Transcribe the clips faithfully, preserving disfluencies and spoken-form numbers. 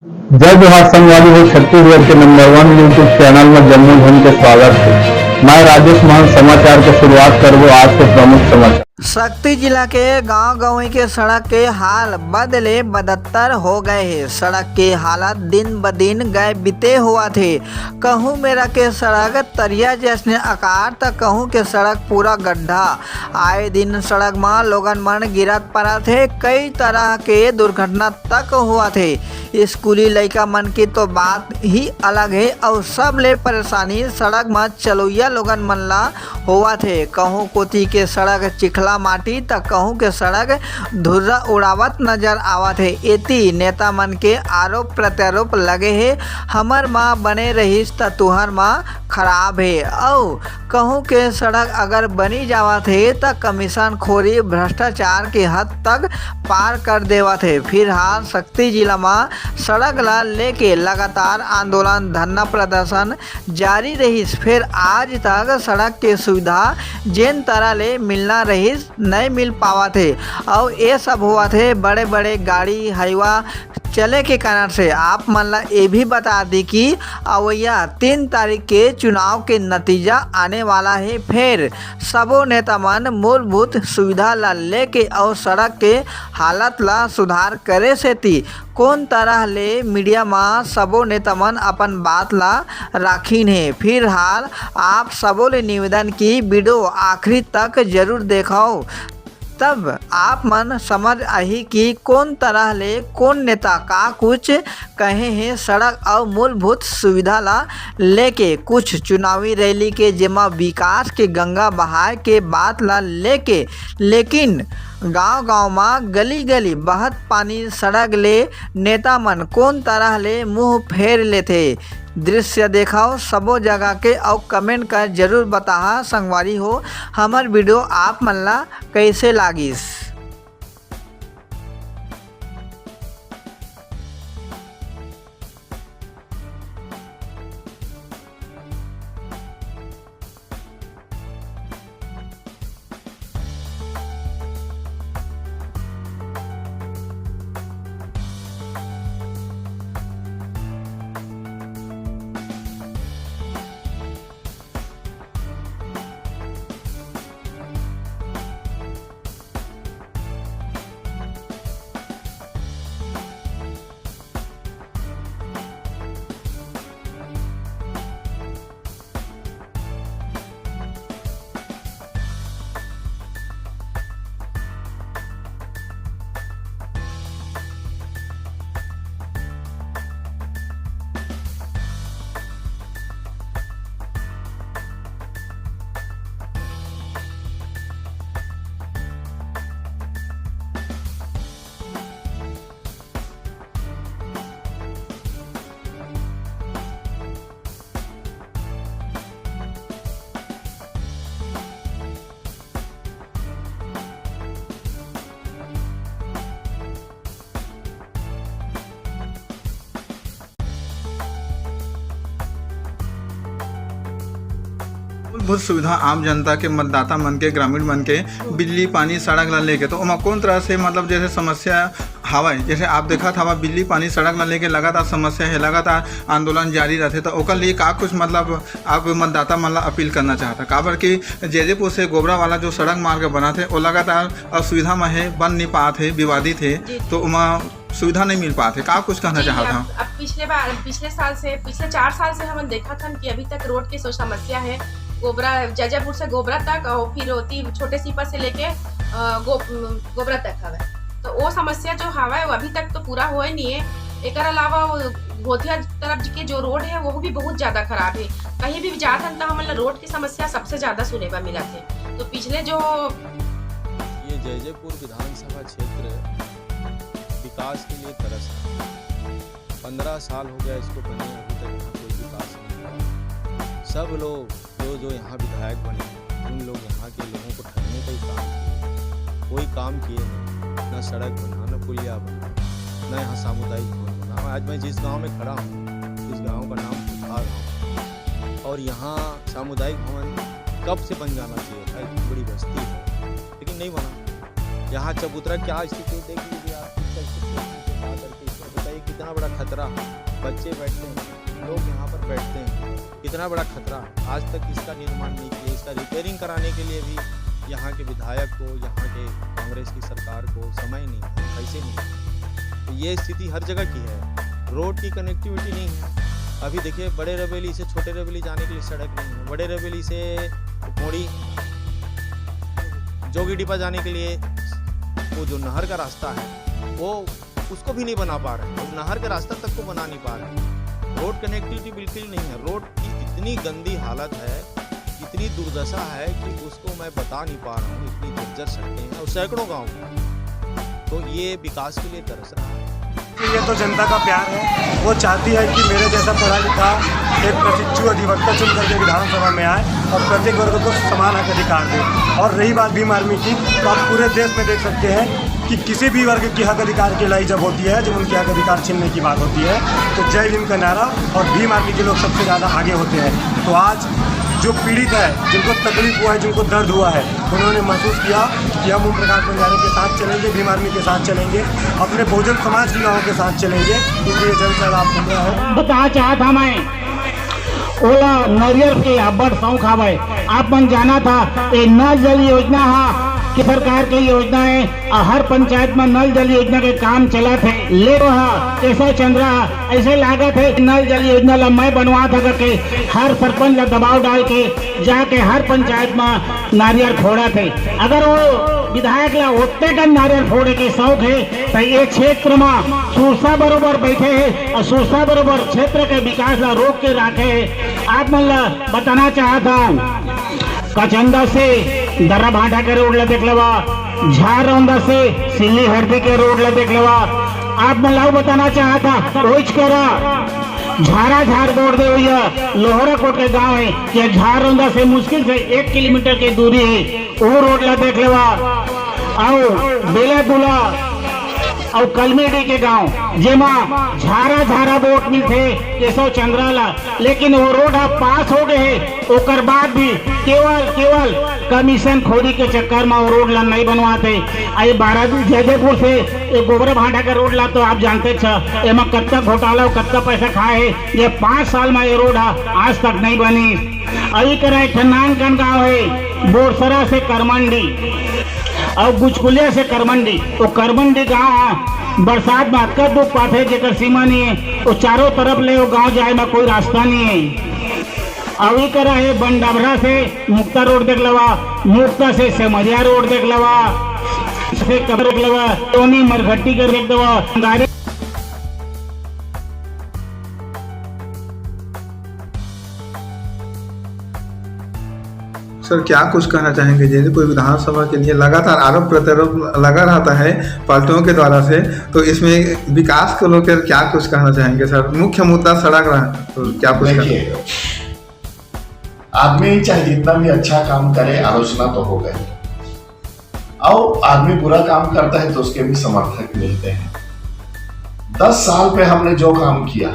जय जोहार संगवारी हो, छत्तीसगढ़ के नंबर वन YouTube चैनल में जम्मो झन के स्वागत है। मैं राजेश महंत समाचार के शुरुआत करबो आज के प्रमुख समाचार। सक्ती जिला के गांव गंवई के सड़क के हाल बद ले बदत्तर हो गए हे। सड़क के हालत दिन ब दिन गए बीते होवत हे। कहूं मेरा के सड़क तरिया जैसने आकार, त कहूं के सड़क पूरा गड्ढा। आए दिन सड़क म लोगन मन गिरत परत हे, कई तरह के दुर्घटना तक होवत हे। स्कूली लइका मन के तो बात ही अलग हे, अउ सबले परेशानी सड़क म चलइया लोगन मन ला होवत हे। कहूं कोती के सड़क चिखला माटी, त कहूं के सड़क धुर्रा उड़ावत नजर आवत हे। एती नेता मन के आरोप प्रत्यारोप लगे हे, "हमर म बने रहिस, त तुहर म खराब हे।" अउ कहूं के सड़क अगर बनी जावत हे, त कमीशन खोरी भ्रष्टाचार के हद तक पार कर देवत हे। फिलहाल सक्ती जिला म सड़क ला लेके लगातार आंदोलन, धरना प्रदर्शन जारी रहिस। फेर आज तक सड़क के सुविधा जेन तरह ले मिलना रहिस, नइ मिल पावत हे। अउ ए सब होवत हे बड़े-बड़े गाड़ी, हाईवा चले के कारण से। आप मन ला ए भी बता दी कि अवइया तीन तारीख के चुनाव के नतीजा आने वाला हे। फेर सबो नेता मन मूलभूत सुविधा ला लेके अउ सड़क के हालत ला सुधार करे सेती कोन तरह ले मीडिया म सबो नेता मन अपन बात ला राखिन हे। फिलहाल आप सबो ले निवेदन कि वीडियो आखिरी तक जरूर देखव, तब आप मन समझ आही कि कोन तरह ले कोन नेता का कुछ कहे हे सड़क अउ मूलभूत सुविधा ला लेके। कुछ चुनावी रैली के, जेमा विकास के गंगा बहाए के बात ला लेके, लेकिन गांव-गांव म गली-गली बहत पानी सड़क ले नेता मन कोन तरह ले मुंह फेर लेथे। दृश्य देखव सबो जगह के अउ comment कर जरूर बताहा संगवारी हो, हमर वीडियो आप मन ला कइसे लागिस। मूलभूत सुविधा आम जनता के, मतदाता मन के, ग्रामीण मन के, बिजली, पानी, सड़क ला लेके, तो ओमा कोन तरह से, मतलब, जैसे समस्या हावय, जैसे आप देखत हवा, बिजली, पानी, सड़क ला लेके लगातार समस्या हे, लगातार आंदोलन जारी रहथे, तो ओकर लिए का कुछ, मतलब, आप मतदाता मन ला अपील करना चाहता? काबर कि जैजेपुर से गोबरा वाला जो सड़क मार्ग बनत हे, वो लगातार असुविधा में हे, बन नहीं पात हे, विवादित हे, जी। तो ओमा सुविधा नहीं मिल पात हे। का कुछ कहना जी, चाहत अब, हव? अब पिछले बार, पिछले साल से, पिछले चार साल से हमन देखत हन कि अभी तक रोड के सो समस्या है। गोबरा, जैजेपुर से गोबरा तक और फिर होती छोटे सीपा से लेके, अ, गो-, गोबरा तक हवय। तो वो समस्या जो हवय, वो अभी तक तो पूरा होए नहीं है। एकर अलावा वो घोथिया तरफ के जो रोड है, वो भी बहुत ज्यादा खराब है। कहीं भी जात हन, तो हमन ला रोड की समस्या सबसे ज्यादा सुने बर मिलत है। तो पिछले जो ये जैजेपुर विधानसभा क्षेत्र विकास के लिए तरस रहा है। पन्द्रह साल हो गया इसको बने, अभी तक यहाँ कोई विकास नहीं हुआ। सब लोग जो, जो यहाँ विधायक बने, उन लोग यहाँ के लोगों को ठगने का ही काम किए। कोई काम किए नहीं, ना सड़क बना, ना पुलिया बना, ना यहाँ सामुदायिक भवन बना। आज मैं जिस गांव में खड़ा हूँ, उस गांव का नाम सुधा गांव है। और यहाँ सामुदायिक भवन कब से बन जाना चाहिए था, इतनी बड़ी बस्ती है, लेकिन नहीं बना। यहाँ चबूतरा क्या स्थिति है, देख लीजिए आप, किस तरह से क्या करके इसको बताइए, कितना इतना बड़ा खतरा, बच्चे बैठते हैं, लोग यहाँ पर बैठते हैं, इतना बड़ा खतरा, आज तक इसका निर्माण नहीं किया। इसका रिपेयरिंग कराने के लिए भी यहाँ के विधायक को, यहाँ के कांग्रेस की सरकार को समय नहीं है, पैसे नहीं है। तो ये स्थिति हर जगह की है। रोड की कनेक्टिविटी नहीं है। अभी देखिए, बड़े रबेली से छोटे रबेली जाने के लिए सड़क नहीं है। बड़े रबेली से कोड़ी जोगीडिपा जाने के लिए वो जो नहर का रास्ता है, वो उसको भी नहीं बना पा रहे हैं, उस नहर के रास्ता तक को बना नहीं पा रहे हैं। रोड कनेक्टिविटी बिल्कुल नहीं है। रोड की इतनी गंदी हालत है, इतनी दुर्दशा है कि उसको मैं बता नहीं पा रहा हूँ। इतनी जर्जर सड़कें हैं और सैकड़ों गाँव हैं। तो ये विकास के लिए तरस रहा है। ये तो जनता का प्यार है। वो चाहती है कि मेरे जैसा पढ़ा लिखा एक प्रशिक्षु अधिवक्ता चुन करके विधानसभा में आए और प्रत्येक वर्ग को समान हक अधिकार दे। और रही बात भीम आर्मी की, तो आप पूरे देश में देख सकते हैं कि किसी भी वर्ग की हक अधिकार की लड़ाई जब होती है, जब उनके हक अधिकार छीनने की बात होती है, तो जय भीम का नारा और भीम आर्मी के लोग सबसे ज़्यादा आगे होते हैं। तो आज जो पीड़ित है, जिनको तकलीफ हुआ है, जिनको दर्द हुआ है, उन्होंने महसूस किया कि हम ओम प्रकाश बंजारे के साथ चलेंगे, भीम आर्मी के साथ चलेंगे, अपने बहुजन समाज की युवाओं के साथ चलेंगे। इसलिए जन सैलाब घूमना है। बताना चाहत हंव मैं, ओला नरियर के अब्बड़ शौक हवय। आप मन जानत हा, ये नल जल योजना हा के सरकार के योजना है। अउ हर पंचायत म नल जल योजना के काम चलत हे। ले हा केशव चंद्रा, ऐसे लागत हे नल जल योजना ला मैं बनवात हा करके हर सरपंच ला दबाव डाल के जाके हर पंचायत म नारियर फोड़त हे। अगर वो विधायक ला ओतने कन नारियर फोड़े के शौक हे, त ये क्षेत्र म सुरसा बरोबर बैठे हे अउ सुरसा बरोबर क्षेत्र के विकास ला रोक के राखे हे। आप मन ला बताना चाहत हंव, कचंदा से दर्रा भाटा के रोड ला देख लेवा, झार रौंदा से सिल्ली हरदी के रोड ला देख लेवा। आप मन ला अउ बताना चाहत हंव, ओइच करा झारा झार बोर्ड दे हुई लोहरा कोट के गांव है, कि झार रौंदा से मुश्किल से एक किलोमीटर की दूरी है। वो रोड ला देख लेवा, अउ बेला दुला अउ कलमेडी के गांव, जेमा झारा झारा वोट मिलथे केशव चंद्रा ला, लेकिन वो रोड ह पास हो गए हे, ओकर बाद भी केवल केवल कमीशन खोरी के चक्कर में वो रोड ला नहीं बनवाते। आई बारह जयदेवपुर से ये गोबरा भांडा का रोड ला तो आप जानते छ, एमा कत्ता घोटाला अउ कत्ता पैसा खाए हे। ये पाँच साल में ये रोड ह आज तक नहीं बनी। अभी करा एक ठन नानकन गांव है बोरसरा से करमंडी अउ गुचकुलिया से करमंडी। वो करमंडी गांव ह बरसात में अतका दुख पाथे जेकर सीमा नहीं है। वो चारों तरफ ले वो गांव जाए में कोई रास्ता नहीं है। अभी करा है बंडबरा से मुक्ता रोड देख लेवा, मुक्ता से सेमरिया रोड देख लेवा, से कबर देख लेवा, टोनी मरघट्टी कर देख लेवा। सर, क्या कुछ कहना चाहेंगे? जैसे कोई विधानसभा के लिए लगातार आरोप प्रत्यारोप लगा रहता है पार्टियों के द्वारा से, तो इसमें विकास को लेकर क्या कुछ कहना चाहेंगे सर? मुख्य मुद्दा सड़क रहा, तो क्या कुछ कहना? देखिए, आदमी चाहे जितना भी अच्छा काम करे, आलोचना तो होगा ही। और आदमी बुरा काम करता है तो उसके भी समर्थक मिलते हैं। दस साल पे हमने जो काम किया,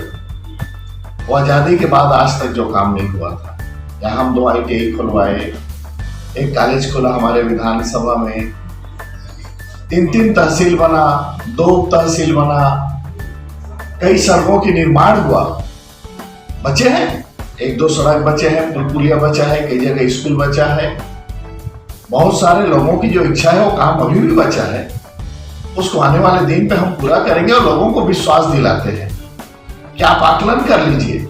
वो आजादी के बाद आज तक जो काम नहीं हुआ था, यहाँ हम दो आईटीआई खुलवाए, एक कॉलेज खुला हमारे विधानसभा में, तीन तीन तहसील बना, दो उप तहसील बना, कई सड़कों की निर्माण हुआ, बचे हैं, एक दो सड़क बचे हैं, पुल पुलिया बचा है, कई जगह स्कूल बचा है। बहुत सारे लोगों की जो इच्छा है, वो काम अभी भी बचा है, उसको आने वाले दिन पे हम पूरा करेंगे और लोगों को विश्वास दिलाते हैं कि आप आकलन कर लीजिए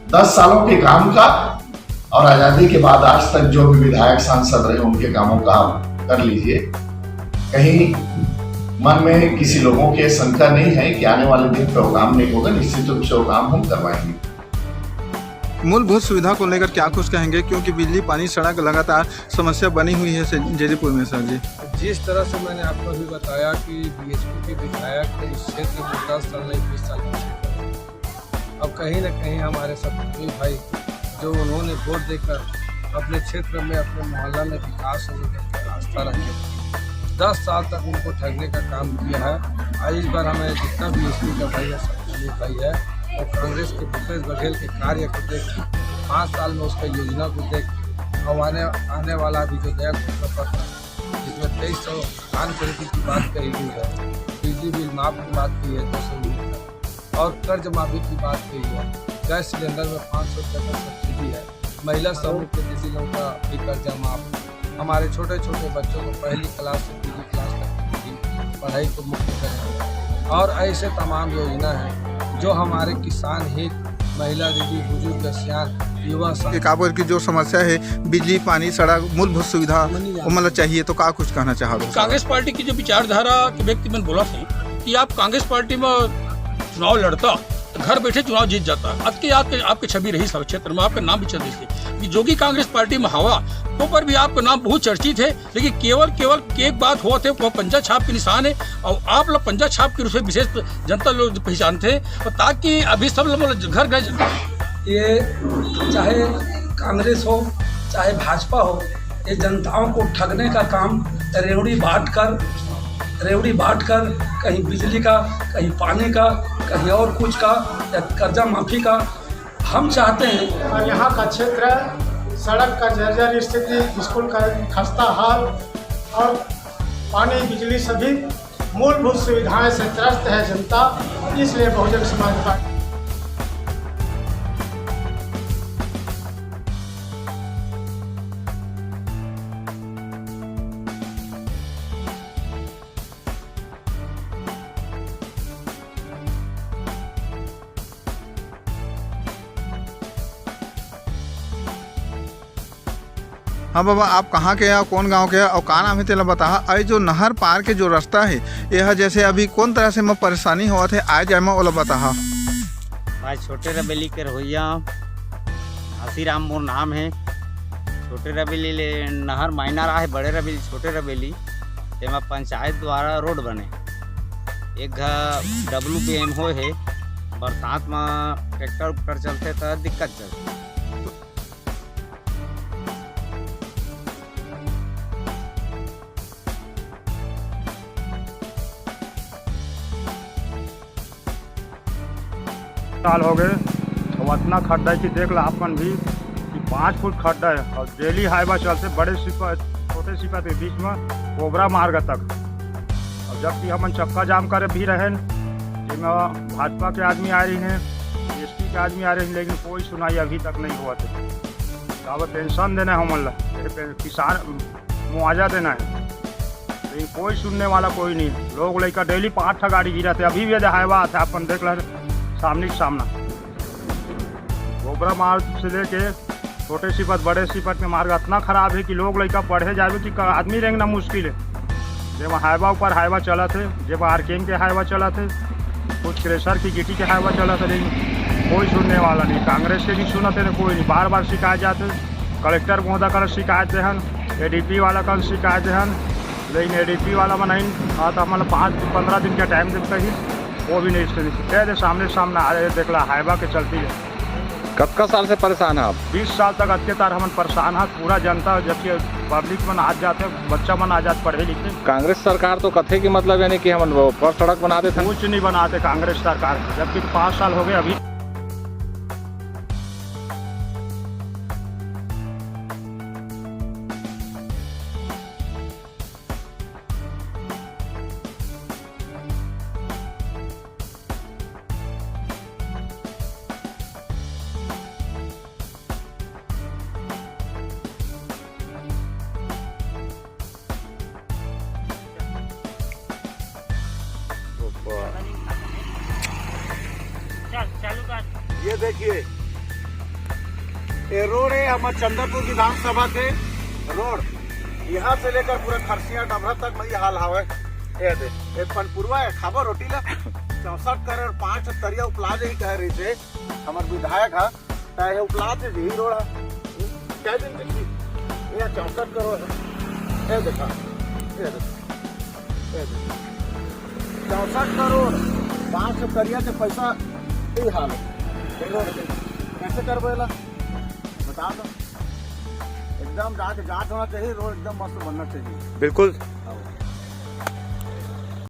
दस सालों के काम का, और आजादी के बाद आज तक जो भी विधायक सांसद रहे, उनके कामों का आप कर लीजिए। कहीं मन में किसी लोगों के शंका नहीं है कि आने वाले दिन पे वो काम नहीं होगा, निश्चित रूप से वो काम हम करवाएंगे। मूलभूत सुविधा को लेकर क्या कुछ कहेंगे, क्योंकि बिजली, पानी, सड़क लगातार समस्या बनी हुई है से-, जयदेवपुर में सर जी। जिस तरह से मैंने आपको अभी बताया कि बीएसपी के विधायक इस क्षेत्र में दस साल नहीं, बीस साल पीछे पड़े। अब कहीं ना कहीं हमारे सतपुतनी भाई, जो उन्होंने वोट देकर अपने क्षेत्र में, अपने मोहल्ला में विकास होने का रास्ता रखे, दस साल तक उनको ठगने का काम किया है। और इस बार हमें जितना भी एसपी का भाई है, सतपुतनी भाई है, वो कांग्रेस के भूपेश बघेल के कार्य को देख, पाँच साल में उसका योजना को देख, और आने, आने वाला भी जो नया घोषणा पत्र है, जिसमें तेईस सौ धान खरीदी की बात कही गई है, बिजली बिल माफ की बात की है, दो सौ यूनिट का। और कर्ज माफी की बात कही है। गैस सिलेंडर में पाँच सौ रुपये का सब्सिडी है। महिला समूह के दीदी लोगों का भी कर्जा माफ। हमारे छोटे छोटे बच्चों को पहली क्लास से पीजी क्लास तक की पढ़ाई को मुफ्त करेंगे। और ऐसे तमाम योजना है जो हमारे किसान हित, महिला दीदी, बुजुर्ग, सियान, युवा सा- एक आप की जो समस्या है, बिजली, पानी, सड़क, मूलभूत सुविधा, ओमन ला चाहिए, तो का कुछ कहना चाहबे? कांग्रेस पार्टी की जो विचारधारा के व्यक्ति मन बोला थे कि आप कांग्रेस पार्टी में चुनाव लड़ता, घर बैठे चुनाव जीत जाता। आज के आपके, आपके छवि रही सब क्षेत्र में, आपका नाम भी चल देते कि जोगी कांग्रेस पार्टी में हवा, तो पर भी आपका नाम बहुत चर्चित है। लेकिन केवल, केवल एक बात होत हे, वो पंजा छाप के निशान है, और आप लोग पंजा छाप के रूप में विशेष जनता लोग पहचानते हैं, और ताकि अभी सब लोग घर गए। ये चाहे कांग्रेस हो, चाहे भाजपा हो, ये जनताओं को ठगने का काम, रेवड़ी बांट कर, रेवड़ी बांट कर कहीं बिजली का, कहीं पानी का, कहीं और कुछ का, या कर्जा माफी का। हम चाहते हैं। और यहाँ का क्षेत्र, सड़क का जर्जर स्थिति, स्कूल का खस्ता हाल और पानी, बिजली, सभी मूलभूत सुविधाएं से त्रस्त है जनता, इसलिए बहुजन समाज पार्टी। हाँ बाबा, आप कहाँ के हव, कौन गांव के हव, अउ का नाम हे, तेला बताहा। अउ जो नहर पार के जो रास्ता हे, एहा जैसे अभी कौन तरह से म परेशानी होवत हे आए जाए म, ओला बताहा। मैं छोटे रबेली के रहोइया हंसीराम मोर नाम हे। छोटे रबेली ले नहर माइनर आहे, बड़े रबेली, छोटे रबेली, तेमा पंचायत द्वारा रोड बने। एक घा डब्ल्यू बी एम होए हे, बरसात म ट्रैक्टर उक्टर चलथे त दिक्कत चलथे। साल हो गए, अब अतना खड्डा हे कि देख ला आप मन भी कि पाँच फुट खड्डा हे। और डेली हाईवा चलथे बड़े सिपत, छोटे सिपत के बीच में कोबरा मार्ग तक। और जबकि हमन चक्का जाम करे भी रहेन, जेमा भाजपा के आदमी आए रहिन, एस पी के आदमी आए रहिन, लेकिन कोई सुनाई अभी तक नहीं होवत हे। अब पेंशन देना हे हमन ला, ये पे-, किसान मुआवजा देना हे, लेकिन कोई सुनने वाला कोई नहीं। लोग लइका डेली पाँच ठा गाड़ी गिरत हे, अभी भी हाईवा आथे, अपन देख ला सामने के सामना। कोबरा मार्ग से लेके छोटे सिपत, बड़े सिपत के मार्ग अतना खराब हे कि लोग लइका पढ़े जाबे कि क-, आदमी रेंगना मुश्किल हे। जेमा हाईवा ऊपर हाईवा चलत हे, जेमा आर के एम के हाईवा चलत हे, कुछ क्रेशर की गिट्टी के हाईवा चलत हे, लेकिन कोई सुनने वाला नहीं। कांग्रेस के नहीं सुनत हे, कोई नहीं। बार बार शिकायत जात हे, कलेक्टर महोदय करा शिकायत देहन, ए डी पी वाला करा शिकायत देहन, लेकिन ए डी पी वाला मन नहीं। हाँ, तो हमन ला पाँच, पन्द्रह दिन के टाइम देत कही, वो भी नहीं सुनी। कह दे सामने सामने आ रहे, देख ला, हाईवा के चलती है। कतका साल से परेशान हे आप? बीस साल तक अतके तार हमन परेशान हन, पूरा जनता, जबकि पब्लिक मन आज जाथे, बच्चा मन आज जात पढ़े लिखे। कांग्रेस सरकार तो कथे कि मतलब यानी कि हमन वो पक्का सड़क बना देथन। कुछ नहीं बनाते कांग्रेस सरकार, जबकि पाँच साल हो गए अभी। चल, चालू कर। ये देखिए, ये रोड है हमारे चंद्रपुर विधानसभा के रोड, यहाँ से लेकर पूरा खरसिया डबरा तक वही हाल हवे। ये दे, ये पनपुरवा है, खाबो रोटी ला। चौसठ करोड़ पाँच तरिया उपला दे कह रही थे हमारे विधायक हा, त ये उपला दे यही रोड है। क्या दिन देखी? ये चौसठ करोड़ है, ये देखा, ये देखा, ये देखा, चौसठ करोड़ पाँच तरिया के पैसा यही हाल है। ये रोड पे कैसे करबेला? बता दो। एकदम जाके जांच होना चाहिए, रोड एकदम मस्त बनना चाहिए। बिल्कुल।